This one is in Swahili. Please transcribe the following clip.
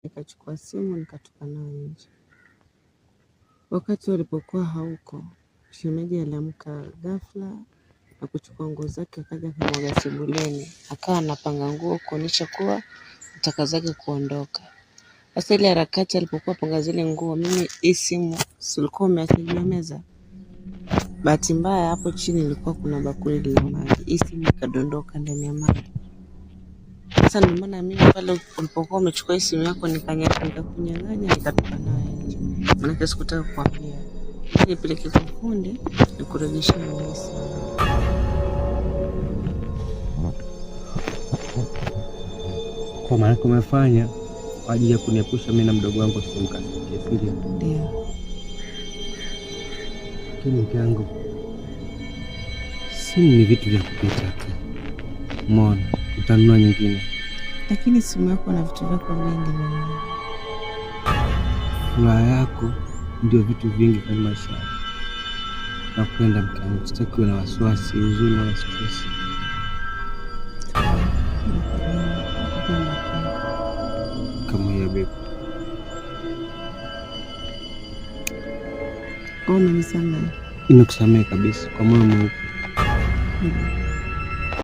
Nikachukua simu nikatoka nayo nje. Wakati walipokuwa hauko, shemeji aliamka ghafla na kuchukua nguo zake akaja akamwaga sebuleni, akawa anapanga nguo kuonyesha kuwa nataka zake kuondoka. Sasa ile harakati alipokuwa panga zile nguo, mimi hii simu si ulikuwa umeacha juu ya meza. Bahati mbaya hapo chini ilikuwa kuna bakuli la maji, hii simu ikadondoka ndani ya maji. Sasa ndio maana mimi pale ulipokuwa umechukua hii simu yako nikakunyang'anya nikatupa nayo nje, maanake sikutaka kukwambia. Nipeleke kwa fundi nikurejeshee hii simu. Kwa maana umefanya kwa ajili ya kuniepusha mimi na mdogo wangu tusimkasirikie, si ndio? Ndio. Lakini mke wangu, simu ni vitu vya kupita tu, umeona, utanunua nyingine. Lakini simu yako na vitu vyako vingi mimi. Furaha yako ndio vitu vingi kwenye maisha yako. Nakupenda mke wangu, sitaki uwe na wasiwasi, huzuni wala stress. Kama hiyo baby. Umenisamehe? Nimekusamehe kabisa kwa moyo mweupe.